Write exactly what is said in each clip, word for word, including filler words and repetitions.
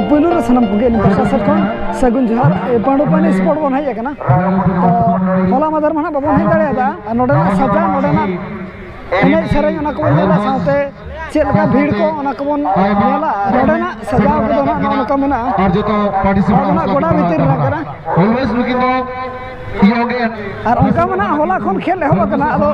ᱯᱩᱭᱞᱩ ᱨᱮ ᱥᱟᱱᱟᱢ ᱠᱚᱜᱮ ᱟᱹᱞᱤᱧ ᱯᱟᱦᱴᱟ ᱥᱮᱫ ᱠᱷᱚᱱ ᱥᱟᱹᱜᱩᱱ ᱡᱚᱦᱟᱨ᱾ ᱮ, ᱯᱟᱺᱰᱩ ᱯᱟᱹᱱᱤ ᱥᱯᱚᱴ ᱵᱚᱱ ᱦᱮᱡ ᱟᱠᱟᱱᱟ᱾ ᱛᱚ, ᱦᱚᱞᱟ ᱢᱟᱫᱷᱮᱨ ᱢᱟ ᱱᱟᱦᱟᱜ ᱵᱟᱵᱚᱱ ᱦᱮᱡ ᱫᱟᱲᱮᱭᱟᱫᱟ᱾ ᱟᱨ ᱱᱚᱰᱮᱱᱟᱜ ᱥᱟᱡᱟᱣ, ᱱᱚᱰᱮᱱᱟᱜ ᱮᱱᱮᱡ ᱥᱮᱨᱮᱧ, ᱚᱱᱟ ᱠᱚᱵᱚᱱ ᱧᱮᱞᱟ, ᱥᱟᱶᱛᱮ ᱪᱮᱫ ᱞᱮᱠᱟ ᱵᱷᱤᱲ ᱠᱚ, ᱚᱱᱟ ᱠᱚᱵᱚᱱ ᱧᱮᱞᱟ᱾ ᱟᱨ ᱱᱚᱰᱮᱱᱟᱜ ᱥᱟᱡᱟᱣ ᱠᱚᱫᱚ ᱱᱟᱦᱟᱜ ᱱᱚᱜᱼᱚ ᱱᱚᱝᱠᱟ ᱢᱮᱱᱟᱜᱼᱟ᱾ ᱟᱨ ᱡᱚᱛᱚ ᱯᱟᱨᱴᱤᱥᱤᱯᱮᱱᱴ ᱱᱚᱣᱟ ᱫᱚ ᱱᱟᱦᱟᱜ ᱜᱚᱰᱟ ᱵᱷᱤᱛᱤᱨ ᱨᱮᱱᱟᱜ ᱠᱟᱱᱟ᱾ Always looking the young and ᱟᱨ ᱚᱱᱠᱟ ᱢᱟ ᱱᱟᱦᱟᱜ ᱦᱚᱞᱟ ᱠᱷᱚᱱ ᱠᱷᱮᱞ ᱮᱦᱚᱵ ᱟᱠᱟᱱᱟ᱾ ᱟᱫᱚ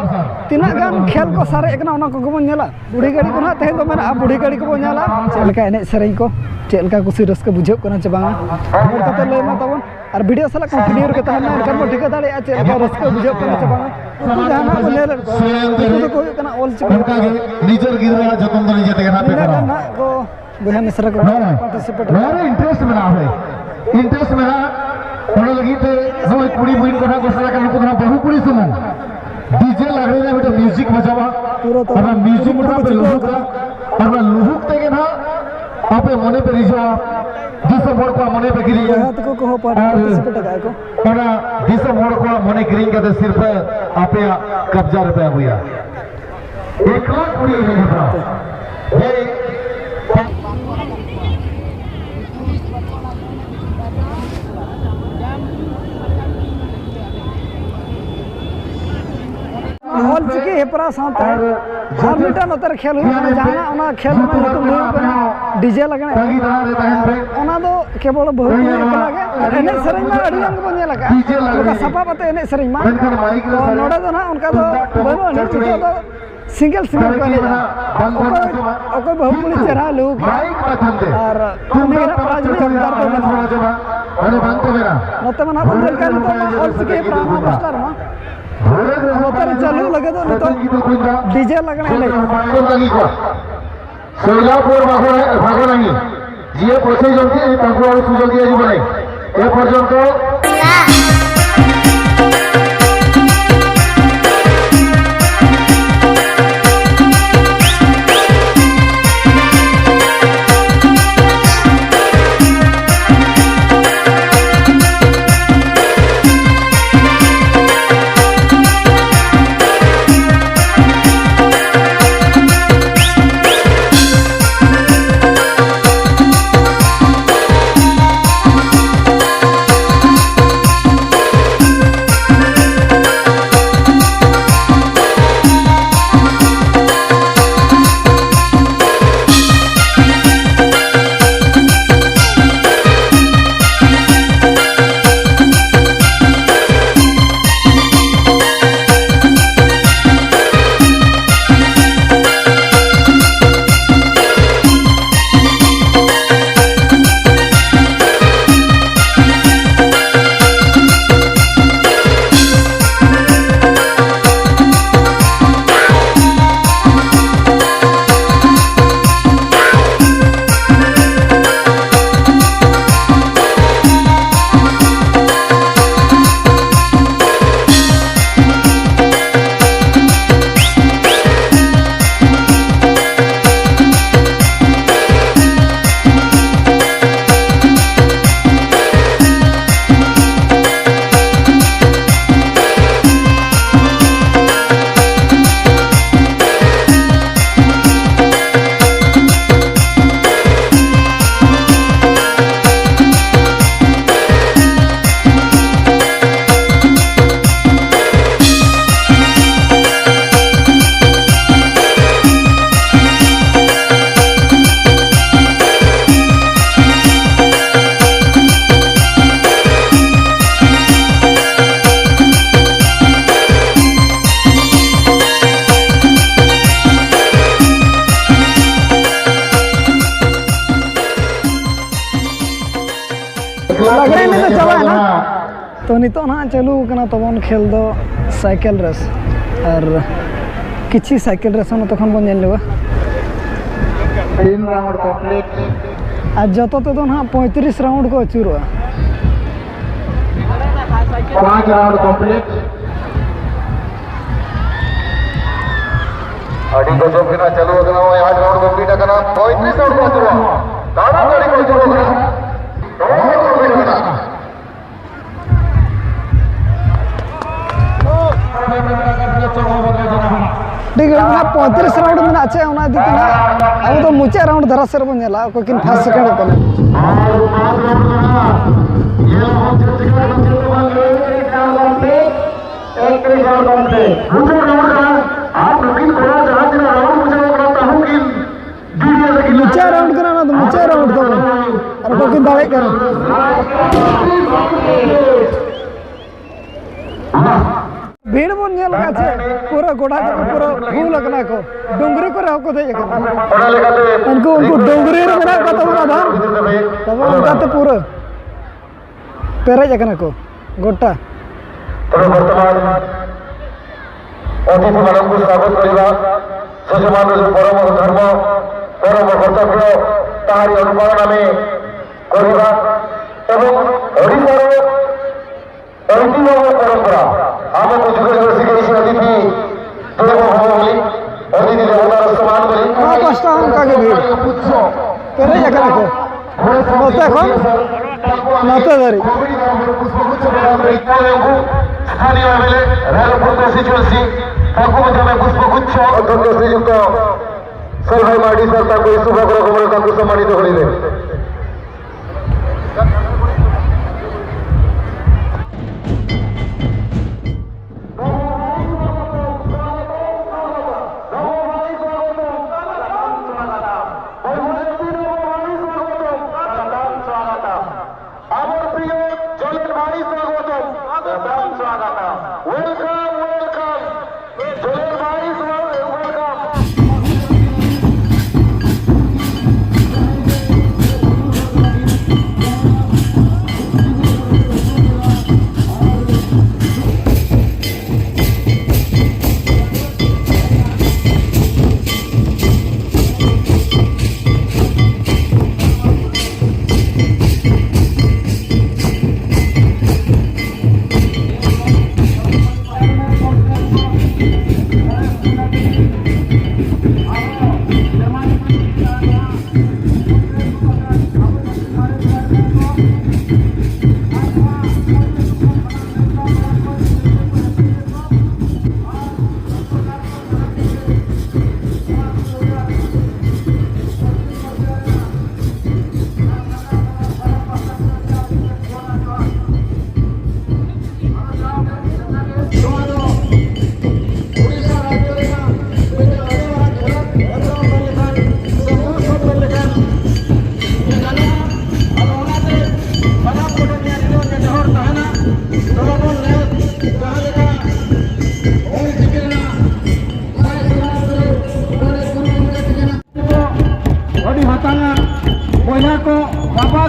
ᱛᱤᱱᱟᱹᱜ ᱜᱟᱱ ᱠᱷᱮᱞ ᱠᱚ ᱥᱟᱨᱮᱡ ᱟᱠᱟᱱᱟ, ᱚᱱᱟ ᱠᱚᱜᱮ ᱵᱚᱱ ᱧᱮᱞᱟ᱾ ᱵᱩᱲᱦᱤ ᱜᱟᱹᱰᱤ ᱠᱚ ᱱᱟᱦᱟᱜ ᱛᱮᱦᱮᱧ ᱫᱚ ᱢᱮᱱᱟᱜᱼᱟ, ᱵᱩᱲᱦᱤ ᱜᱟᱹᱰᱤ ᱠᱚᱵᱚᱱ ᱧᱮᱞᱟ᱾ ᱪᱮᱫ ᱞᱮᱠᱟ ᱮᱱᱮᱡ ᱥᱮᱨᱮᱧ ᱠᱚ, ᱪᱮᱫ ᱞᱮᱠᱟ ᱠᱩᱥᱤ ᱨᱟᱹᱥᱠᱟᱹ ᱵᱩᱡᱷᱟᱹᱜ ᱠᱟᱱᱟ ᱪᱮ ᱵᱟᱝᱟ, ᱠᱚᱢᱮᱱᱴ ᱠᱟᱛᱮ ᱞᱟᱹᱭ ᱢᱟ ᱛᱟᱵᱚᱱ᱾ ᱟᱨ ᱵᱷᱤᱰᱤᱭᱳ ᱥᱟᱞᱟᱜ ᱠᱚᱱᱴᱤᱱᱤᱭᱩ ᱨᱮᱜᱮ ᱛᱟᱦᱮᱱ ᱢᱟ, ᱮᱱᱠᱷᱟᱱ ᱵᱚᱱ ᱴᱷᱤᱠᱟᱹ ᱫᱟᱲᱮᱭᱟᱜᱼᱟ ᱪᱮᱫ ᱞᱮᱠᱟ ᱨᱟᱹᱥᱠᱟᱹ ᱵᱩᱡᱷᱟᱹᱜ ᱠᱟᱱᱟ ᱥᱮ ᱵᱟᱝᱟ᱾ ᱩᱱᱠᱩ ᱡᱟᱦᱟᱱᱟᱜ ᱵᱚᱱ ᱧᱮᱞᱮᱫ ᱠᱚᱣᱟ, ᱩᱱᱠᱩ ᱫᱚᱠᱚ ᱦᱩᱭᱩᱜ ᱠᱟᱱᱟ ᱚᱞ ᱪᱤᱠᱤ᱾ ᱚᱱᱠᱟᱜᱮ ᱱᱤᱡᱮᱨ ᱜᱤᱫᱽᱨᱟᱹᱣᱟᱜ ᱡᱚᱛᱚᱱ ᱫᱚ ᱱᱤᱡᱮ ᱛᱮᱜᱮ ᱱᱟᱦᱟᱜ ᱯᱮ ᱱᱤᱱᱟᱹᱜ ᱠᱚᱨᱟᱣᱟ᱾ ᱜᱟᱱ ᱱᱟᱦᱟᱜ ᱠᱚ ᱵᱚᱭᱦᱟ ᱢᱤᱥᱨᱟ ᱠᱚ ᱱᱚᱣᱟ ᱨᱮ, ᱯᱟᱨᱴᱤᱥᱤᱯᱮᱴ ᱱᱚᱣᱟ ᱨᱮ ᱤᱱᱴᱟᱨᱮᱥᱴ ᱢᱮᱱᱟᱜᱼᱟ ᱵᱷᱟᱭ, ᱤᱱᱴᱟᱨᱮᱥᱴ ᱢᱮᱱᱟᱜᱼᱟ᱾ ᱚᱱᱟ ᱞᱟᱹᱜᱤᱫ ᱛᱮ ᱱᱚᱜᱼᱚᱭ ᱠᱩᱲᱤ ᱵᱩᱦᱤᱱ ᱠᱚ ᱱᱟᱦᱟᱜ ᱠᱚ ᱥᱮᱬᱟ ᱠᱟᱱᱟ, ᱱᱩᱠᱩ ᱫᱚ ᱱᱟᱦᱟᱜ ᱵᱟᱹᱦᱩ ᱠᱩᱲᱤ ᱥᱩᱢᱩᱝ᱾ ᱰᱤᱡᱮ ᱞᱟᱜᱽᱲᱮ ᱨᱮ ᱢᱤᱫᱴᱮᱱ ᱢᱤᱣᱡᱤᱠ ᱵᱟᱡᱟᱣᱟ, ᱯᱩᱨᱟᱹ ᱛᱚ ᱚᱱᱟ ᱢᱤᱣᱡᱤᱠ ᱠᱩᱨᱩᱢᱩᱴᱩ ᱱᱟᱦᱟᱜ ᱯᱮ ᱪᱷᱩᱴᱟᱹᱣ ᱞᱩᱦᱩᱠᱟ, ᱟᱠᱟᱱᱟ᱾ ᱟᱨ ᱚᱱᱟ ᱞᱩᱦᱩᱠ ᱛᱮᱜᱮ ᱱᱟᱦᱟᱜ ᱟᱯᱮ ᱢᱚᱱᱮ ᱯᱮ ᱨᱤᱡᱷᱟᱹᱣᱟ, ᱫᱤᱥᱚᱢ ᱦᱚᱲ ᱠᱚᱣᱟᱜ ᱢᱚᱱᱮ ᱯᱮ ᱠᱤᱨᱤᱧᱟ᱾ ᱵᱚᱭᱦᱟ ᱛᱟᱠᱚ ᱠᱚᱦᱚᱸ ᱯᱟᱨ-, ᱟᱨ ᱯᱟᱨᱴᱤᱥᱤᱯᱮᱴ ᱟᱠᱟᱫᱼᱟ ᱠᱚ᱾ ᱚᱱᱟ ᱫᱤᱥᱚᱢ ᱦᱚᱲ ᱠᱚᱣᱟᱜ ᱢᱚᱱᱮ ᱠᱤᱨᱤᱧ ᱠᱟᱛᱮ ᱥᱤᱨᱯᱟᱹ ᱟᱯᱮᱭᱟᱜ ᱠᱟᱵᱽᱡᱟ ᱨᱮᱯᱮ ᱟᱹᱜᱩᱭᱟ᱾ ᱮᱠᱞᱟ ᱠᱩᱲᱤ ᱮᱱᱮᱡ ᱦᱮᱯᱨᱟᱣ᱾ ᱦᱮᱸ᱾ ᱚᱞ ᱪᱤᱠᱤ ᱦᱮᱯᱨᱟᱣ ᱥᱟᱶᱛᱮ ᱟᱨ ᱢᱤᱫᱴᱟᱝ ᱱᱚᱛᱮ ᱨᱮ ᱠᱷᱮᱞ ᱦᱩᱭᱩᱜ ᱠᱟᱱᱟ, ᱡᱟᱦᱟᱱᱟᱜ ᱚᱱᱟ ᱠᱷᱮᱞ ᱨᱮᱱᱟᱜ ᱧᱩᱛᱩᱢ ᱫᱚ ᱦᱩᱭᱩᱜ ᱠᱟᱱᱟ ᱰᱤᱡᱮ ᱞᱟᱜᱽᱬᱮ ᱮᱱᱮᱡ᱾ ᱚᱱᱟ ᱫᱚ ᱠᱮᱵᱚᱞ ᱵᱟᱹᱦᱩ ᱠᱩᱲᱤ ᱮᱠᱞᱟ ᱜᱮ, ᱟᱨ ᱮᱱᱮᱡ ᱥᱮᱨᱮᱧ ᱢᱟ ᱟᱹᱰᱤ ᱜᱟᱱ ᱜᱮᱵᱚᱱ ᱧᱮᱞ ᱟᱠᱟᱫᱼᱟ, ᱱᱚᱝᱠᱟ ᱥᱟᱯᱟᱵ ᱟᱛᱮ ᱮᱱᱮᱡ ᱥᱮᱨᱮᱧ ᱢᱟ᱾ ᱛᱚ, ᱱᱚᱰᱮ ᱫᱚ ᱱᱟᱦᱟᱜ ᱚᱱᱠᱟ ᱫᱚ ᱵᱟᱹᱱᱩᱜ ᱟᱹᱱᱤᱡ, ᱱᱤᱛᱚᱜ ᱫᱚ ᱥᱤᱝᱜᱮᱞ ᱥᱤᱝᱜᱮᱞ ᱠᱚ ᱮᱱᱮᱡᱼᱟ᱾ ᱚᱠᱚᱭ, ᱚᱠᱚᱭ ᱵᱟᱹᱦᱩ ᱠᱩᱲᱤ ᱪᱮᱦᱨᱟ ᱞᱩᱠ ᱟᱨ ᱩᱱᱤ ᱜᱮ ᱱᱟᱦᱟᱜ ᱯᱨᱟᱭᱤᱡᱽ ᱩᱱᱤ ᱦᱟᱢᱮᱴ ᱫᱟᱲᱮᱭᱟᱜᱼᱟ᱾ ᱱᱚᱛᱮ ᱢᱟ ᱱᱟᱦᱟᱜ ᱵᱚᱱ ᱧᱮᱞ ᱠᱟᱱ ᱱᱤᱛᱚᱜ ᱢᱟ ᱚᱞ ᱪᱤᱠᱤ ᱯᱨᱟᱭᱤᱡᱽ ᱚᱱᱟ ᱯᱟᱥᱴᱟ ᱨᱮᱢᱟ᱾ ᱱᱚᱛᱮ ᱨᱮ ᱪᱟᱹᱞᱩ ᱞᱟᱹᱜᱤᱫ ᱫᱚ ᱱᱤᱛᱚᱜ ᱰᱤᱡᱮ ᱞᱟᱜᱽᱬᱮ ᱮᱱᱮᱡ᱾ ᱥᱳᱞᱟᱯᱩᱨ ᱵᱷᱟᱜᱚ, ᱵᱷᱟᱜᱚ ᱱᱟᱦᱤ, ᱡᱤᱭᱮ ᱯᱚᱭᱥᱟ ᱡᱚᱢᱛᱮ ᱛᱟᱠᱚ ᱥᱩᱡᱚᱜ ᱫᱤᱭᱟ ᱡᱤᱵᱚᱱᱮ ᱮ ᱯᱚᱨᱡᱚᱱᱛᱚ ᱞᱟᱜᱽᱲᱮ ᱮᱱᱮᱡ ᱫᱚ ᱪᱟᱵᱟᱭᱮᱱᱟ᱾ ᱛᱚ, ᱱᱤᱛᱚᱜ ᱱᱟᱦᱟᱜ ᱪᱟᱹᱞᱩ ᱟᱠᱟᱱᱟ ᱛᱟᱵᱚᱱ ᱠᱷᱮᱞ ᱫᱚ ᱥᱟᱭᱠᱮᱞ ᱨᱮᱥ, ᱟᱨ ᱠᱤᱪᱷᱤ ᱥᱟᱭᱠᱮᱞ ᱨᱮᱥ ᱦᱚᱸ ᱱᱚᱛᱮ ᱠᱷᱚᱱ ᱵᱚᱱ ᱧᱮᱞ ᱧᱚᱜᱟ᱾ ᱛᱤᱱ ᱨᱟᱣᱩᱱᱰ ᱠᱚᱢᱯᱞᱤᱴ᱾ ᱟᱨ ᱡᱚᱛᱚ ᱛᱮᱫᱚ ᱱᱟᱦᱟᱜ ᱯᱚᱸᱭᱛᱨᱤᱥ ᱨᱟᱣᱩᱱᱰ ᱠᱚ ᱟᱹᱪᱩᱨᱚᱜᱼᱟ᱾ ᱯᱟᱸᱪ ᱨᱟᱣᱩᱱᱰ ᱠᱚᱢᱯᱞᱤᱴ᱾ ᱟᱹᱰᱤ ᱜᱚᱡᱚᱵ ᱜᱮ ᱱᱟᱜ ᱪᱟᱹᱞᱩ ᱟᱠᱟᱱᱟ, ᱱᱚᱜᱼᱚᱭ ᱟᱴ ᱨᱟᱣᱩᱱᱰ ᱠᱚᱢᱯᱞᱤᱴ ᱟᱠᱟᱱᱟ, ᱯᱚᱸᱭᱛᱨᱤᱥ ᱨᱟᱣᱩᱱᱰ ᱠᱚ ᱟᱹᱪᱩᱨᱚᱜᱼᱟ, ᱛᱟᱲᱟᱛᱟᱲᱤ ᱠᱚ ᱟᱹᱪᱩᱨᱚᱜ ᱠᱟᱱᱟ᱾ ᱴᱷᱤᱠ ᱜᱮᱭᱟ, ᱚᱱᱟ ᱯᱚᱸᱭᱛᱨᱤᱥ ᱨᱟᱣᱩᱱᱰ ᱢᱮᱱᱟᱜ ᱪᱮ, ᱚᱱᱟ ᱤᱫᱤ ᱛᱮ ᱱᱟᱜ ᱟᱵᱚ ᱫᱚ ᱢᱩᱪᱟᱹᱫ ᱨᱟᱣᱩᱱᱰ ᱫᱷᱟᱨᱟ ᱥᱮᱫ ᱨᱮᱵᱚᱱ ᱧᱮᱞᱟ, ᱚᱠᱚᱭ ᱠᱤᱱ ᱯᱷᱟᱥᱴ ᱥᱮᱠᱮᱱᱰᱚᱜ ᱠᱟᱱᱟ᱾ ᱮᱠᱛᱨᱤᱥ ᱨᱟᱣᱩᱱᱰ ᱠᱚᱢᱯᱞᱤᱴ᱾ ᱢᱩᱪᱟᱹᱫ ᱨᱟᱣᱩᱱᱰ ᱠᱟᱱᱟ, ᱟᱨ ᱱᱩᱠᱤᱱ ᱠᱚᱲᱟ ᱡᱟᱦᱟᱸ ᱛᱤᱱᱟᱹᱜ ᱨᱟᱣᱩᱱᱰ ᱵᱩᱡᱷᱟᱹᱣ ᱠᱟᱱᱟ, ᱛᱟᱹᱦᱩ ᱠᱤᱱ ᱢᱩᱪᱟᱹᱫ ᱨᱟᱣᱩᱱᱰ ᱠᱟᱱᱟ, ᱚᱱᱟ ᱫᱚ ᱢᱩᱪᱟᱹᱫ ᱨᱟᱣᱩᱱᱰ ᱛᱟᱵᱚᱱ᱾ ᱟᱨ ᱚᱠᱚᱭ ᱠᱤᱱ ᱫᱟᱲᱮᱜ ᱠᱟᱱᱟ᱾ ᱵᱷᱤᱲ ᱵᱚᱱ ᱧᱮᱞ ᱠᱟᱜᱼᱟ ᱪᱮ, ᱯᱩᱨᱟᱹ ᱜᱚᱰᱟ ᱛᱮᱠᱚ ᱯᱩᱨᱟᱹ ᱯᱷᱩᱞ ᱟᱠᱟᱱᱟ ᱠᱚ, ᱰᱩᱝᱨᱤ ᱠᱚᱨᱮ ᱦᱚᱸᱠᱚ ᱫᱮᱡ ᱟᱠᱟᱱᱟ᱾ ᱚᱱᱟ ᱞᱮᱠᱟᱛᱮ ᱩᱱᱠᱩ, ᱩᱱᱠᱩ ᱰᱩᱝᱨᱤ ᱨᱮ ᱢᱮᱱᱟᱜ ᱠᱚᱣᱟ ᱛᱟᱵᱚᱱ ᱟᱫᱷᱟᱱ, ᱛᱚᱵᱮ ᱚᱱᱠᱟᱛᱮ ᱯᱩᱨᱟᱹ ᱯᱮᱨᱮᱡ ᱟᱠᱟᱱᱟ ᱠᱚ ᱜᱚᱴᱟ᱾ ᱛᱚᱵᱮ ᱵᱚᱨᱛᱚᱢᱟᱱ ଅତିଥିମାନଙ୍କୁ ସ୍ୱାଗତ କରିବା, ସେ ସମାଜରେ ପରମ ଧର୍ମ, ପରମ କର୍ତ୍ତବ୍ୟ, ତାହାରି ଅନୁପାଳନ ଆମେ କରିବା ଏବଂ ଓଡ଼ିଶାର ଐତିହ୍ୟ ଓ ପରମ୍ପରା ଆମକୁ ଯୁଗ ଯୁଗ ଶିଖେଇଛି। ଅତିଥି ଦେବୋ ଭବ ବୋଲି, ଅତିଥି ଦେବତାର ସମାନ ବୋଲି। ᱱᱚᱣᱟ ᱯᱟᱥᱴᱟ ᱦᱚᱸ ᱚᱱᱠᱟ ᱜᱮ ᱵᱷᱤᱲ᱾ ᱯᱮᱨᱮᱡ ᱟᱠᱟᱱᱟ ᱠᱚ᱾ ᱱᱚᱛᱮ ᱠᱷᱚᱱ ᱱᱚᱛᱮ ᱫᱷᱟᱹᱨᱤᱡ᱾ ସ୍ଥାନୀୟ ଏମ୍ଏଲ୍ଏ ରାୟରଙ୍ଗପୁର କନଷ୍ଟିଚୁଏନ୍ସି, ତାଙ୍କୁ ମଧ୍ୟ ଆମେ ପୁଷ୍ପଗୁଚ୍ଛ। ଅଧ୍ୟକ୍ଷ ଶ୍ରୀଯୁକ୍ତ ସଲଭାଇ ମାର୍ଡି ସାର୍ ତାଙ୍କୁ ଏହି ଶୁଭ ଅଗ୍ରଗମନରେ ତାଙ୍କୁ ସମ୍ମାନିତ କରିବେ। আমার প্রিয় জলিল ভাই স্বাগতম। স্বাগতম, স্বাগতম। Welcome, welcome। জলিল ভাই স্বাগতম, welcome।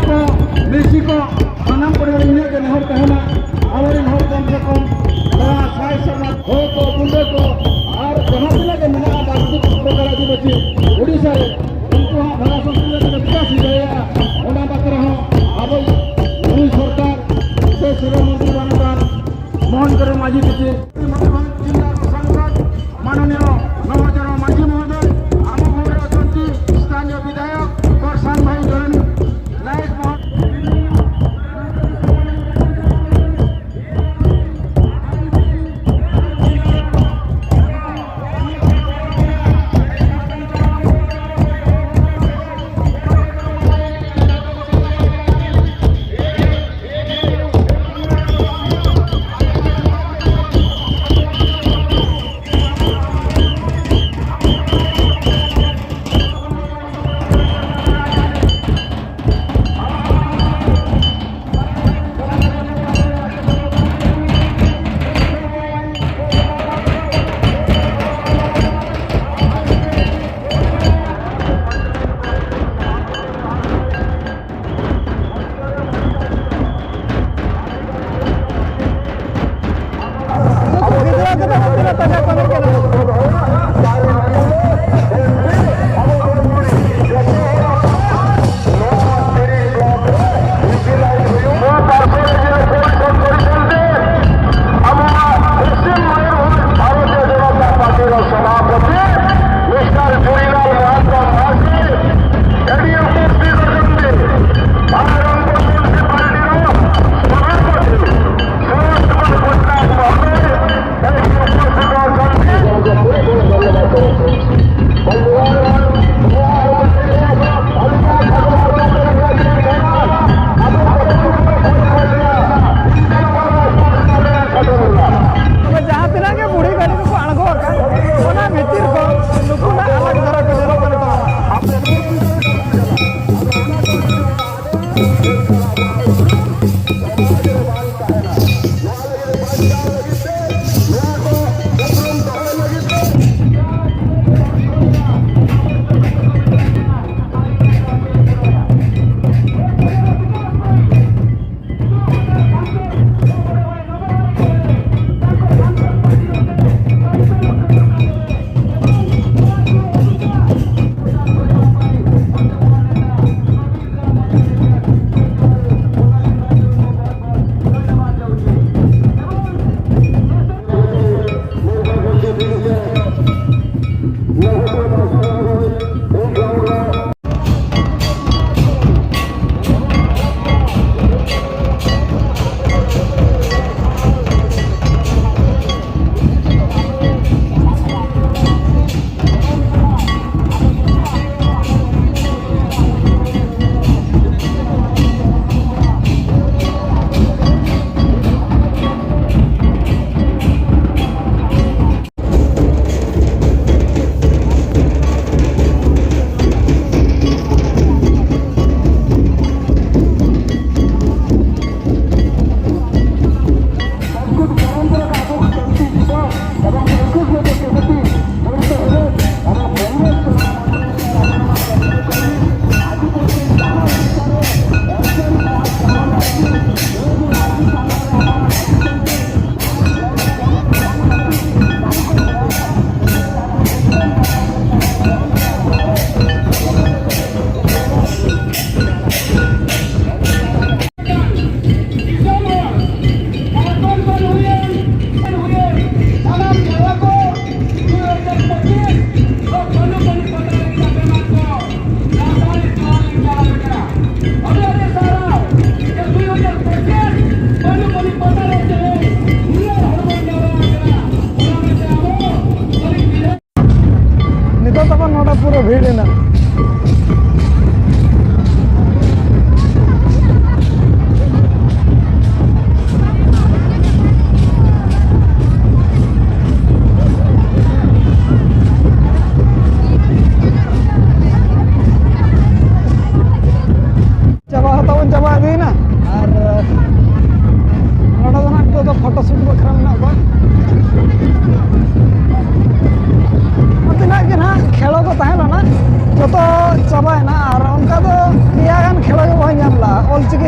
ᱠᱚ, ᱢᱤᱥᱤ ᱠᱚ, ᱥᱟᱱᱟᱢ ᱠᱚᱨᱮ ᱤᱧᱟᱹᱜ ᱜᱮ ᱱᱮᱦᱚᱨ ᱛᱟᱦᱮᱱᱟ, ᱟᱵᱚᱨᱮᱱ ᱦᱚᱲ ᱠᱚᱢ ᱥᱮ ᱠᱚᱢ ᱱᱚᱣᱟ ᱥᱟᱭ ᱥᱮᱨᱢᱟ ᱦᱚᱲ ᱠᱚ, ᱵᱩᱰᱷᱟᱹ ᱠᱚ, ᱟᱨ ᱡᱟᱦᱟᱸ ᱛᱤᱱᱟᱹᱜ ᱜᱮ ᱢᱮᱱᱟᱜᱼᱟ, ᱵᱟᱹᱲᱛᱤ ᱯᱨᱚᱠᱟᱨ ᱟᱹᱫᱤᱵᱟᱹᱥᱤ ᱳᱰᱤᱥᱟ ᱨᱮ, ᱩᱱᱠᱩ ᱦᱚᱸ ᱵᱷᱟᱨᱟ ᱥᱚᱝᱥᱠᱨᱤᱛᱤ ᱨᱮ ᱵᱤᱠᱟᱥ ᱦᱩᱭ ᱫᱟᱲᱮᱭᱟᱜᱼᱟ᱾ ᱚᱱᱟ ᱵᱟᱠᱷᱨᱟ ᱦᱚᱸ ᱟᱵᱚ ᱱᱩᱭ ᱥᱚᱨᱠᱟᱨ ᱥᱮ ᱥᱮᱵᱟ ᱢᱚᱱᱛᱨᱤ ᱢᱟᱱᱚᱛᱟᱱ ᱢᱳᱦᱚᱱ ᱪᱚᱨᱚᱬ ᱢᱟᱹᱡᱷᱤ ᱛᱤᱠᱤ, ᱢᱚᱭᱩᱨᱵᱷᱚᱸᱡᱽ ᱡᱤᱞᱟ ᱥᱟᱝᱥᱚᱫ ᱢᱟᱱᱚᱱᱤᱭᱚ ᱱᱚᱵᱚᱪᱚᱨᱚᱬ ᱢᱟᱹᱡᱷᱤ ᱢᱚᱦᱳᱫᱚᱭ, ᱟᱵᱚ ᱜᱚᱲ ᱨᱮ ᱚᱪᱚᱱᱛᱤ ᱥᱛᱷᱟᱱᱤᱭᱚ ᱵᱤᱫᱷᱟᱭᱚᱠ ᱯᱨᱚᱥᱟᱱᱛ ᱵᱷᱟᱭ ᱡᱚᱭᱱ ᱱᱟᱭᱮᱠ ᱢᱚᱦᱳᱫᱚᱭ, ᱱᱚᱣᱟ ᱯᱟᱨᱥᱚᱱᱟᱞ ᱡᱮ ᱯᱚᱨᱤᱥᱚᱫ ᱯᱚᱨᱤᱥᱚᱫ ᱛᱮ ᱟᱵᱚᱣᱟᱜ ᱯᱚᱥᱪᱤᱢ ᱢᱚᱭᱩᱨᱵᱷᱚᱸᱡᱽ ᱵᱷᱟᱨᱚᱛᱤᱭᱚ ᱡᱚᱱᱚᱛᱟ ᱯᱟᱨᱴᱤ ᱨᱮᱱ ᱥᱚᱵᱷᱟᱯᱚᱛᱤ ᱢᱤᱥᱴᱟᱨ ᱪᱩᱨᱤᱞᱟᱞ ᱢᱚᱦᱟᱱᱛᱚ ᱢᱟᱹᱡᱷᱤ, ᱮᱰᱤᱭᱮᱢ ᱯᱟᱨᱴᱤ ᱨᱮᱱ ᱟᱨ ᱨᱟᱢᱯᱩᱨ ᱢᱩᱱᱥᱤᱯᱟᱞᱤᱴᱤ ᱨᱮᱱ ᱥᱚᱵᱷᱟᱯᱚᱛᱤ ᱥᱩᱨᱮᱥ ᱠᱩᱢᱟᱨ ᱯᱚᱴᱱᱟᱭᱮᱠ ᱢᱚᱦᱳᱫᱚᱭ, ᱛᱚᱵᱮ ᱡᱟᱦᱟᱸ ᱛᱤᱱᱟᱹᱜ ᱜᱮ ᱵᱩᱲᱦᱤ ᱜᱟᱹᱰᱤ ᱠᱚᱠᱚ ᱟᱬᱜᱚ ᱟᱠᱟᱱ, ᱚᱱᱟ ᱵᱷᱤᱛᱤᱨ ᱠᱷᱚᱱ ᱱᱩᱠᱩᱱᱟᱜ ᱟᱞᱟᱜᱽ ᱫᱷᱟᱨᱟ ᱠᱚ ᱧᱮᱞᱚᱜ ᱠᱟᱱ ᱛᱟᱵᱚᱱᱟ᱾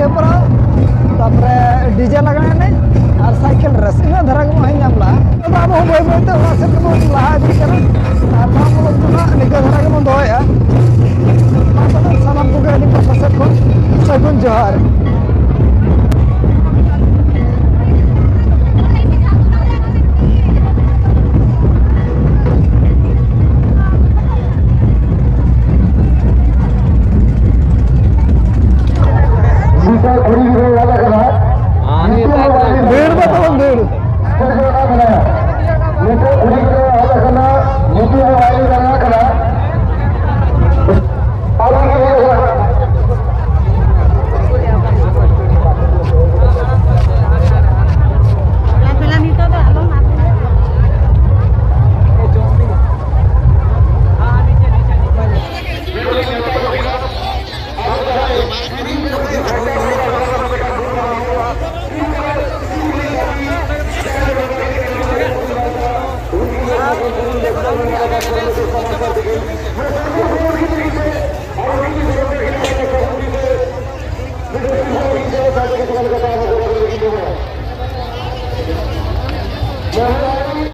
ᱦᱮᱯᱨᱟᱣ, ᱛᱟᱨᱯᱚᱨᱮ ᱰᱤᱡᱮ ᱞᱟᱜᱽᱬᱮ ᱮᱱᱮᱡ ᱟᱨ ᱥᱟᱭᱠᱮᱞ ᱨᱮᱥ, ᱤᱱᱟᱹ ᱫᱷᱟᱨᱟ ᱜᱮᱵᱚᱱ ᱧᱟᱢ ᱞᱟᱜᱼᱟ᱾ ᱟᱫᱚ ᱟᱵᱚ ᱦᱚᱸ ᱵᱟᱹᱭ ᱵᱟᱹᱭ ᱛᱮ ᱚᱲᱟᱜ ᱥᱮᱫ ᱜᱮᱵᱚᱱ ᱞᱟᱦᱟ ᱤᱫᱤᱜ ᱠᱟᱱᱟ᱾ ᱟᱨ ᱱᱚᱣᱟ ᱢᱩᱞᱩᱠ ᱫᱚ ᱱᱟᱦᱟᱜ ᱱᱤᱝᱠᱟᱹ ᱫᱷᱟᱨᱟ ᱜᱮᱵᱚᱱ ᱫᱚᱦᱚᱭᱮᱫᱼᱟ᱾ ᱢᱟ ᱛᱚᱵᱮ ᱥᱟᱱᱟᱢ ᱠᱚᱜᱮ ᱟᱹᱞᱤᱧ ᱯᱟᱦᱴᱟ ᱥᱮᱫ ᱠᱷᱚᱱ ᱥᱟᱹᱜᱩᱱ ᱡᱚᱦᱟᱨ᱾ ᱱᱤᱛᱚᱜ ᱠᱩᱲᱤ ᱜᱤᱫᱽᱨᱟᱹ ᱧᱮᱞ ᱟᱠᱟᱱᱟ᱾ ᱫᱟᱹᱲ ᱫᱚ ᱛᱟᱵᱚᱱ ᱫᱟᱹᱲ᱾ ᱱᱤᱛᱚᱜ ᱠᱩᱲᱤ ᱜᱤᱫᱽᱨᱟᱹ ᱧᱮᱞ ᱟᱠᱟᱱᱟ, ᱧᱩᱛᱩᱢ ᱦᱚᱸ ᱵᱟᱭ ᱞᱟᱹᱭ ᱫᱟᱲᱮᱭᱟᱜ ᱠᱟᱱᱟ᱾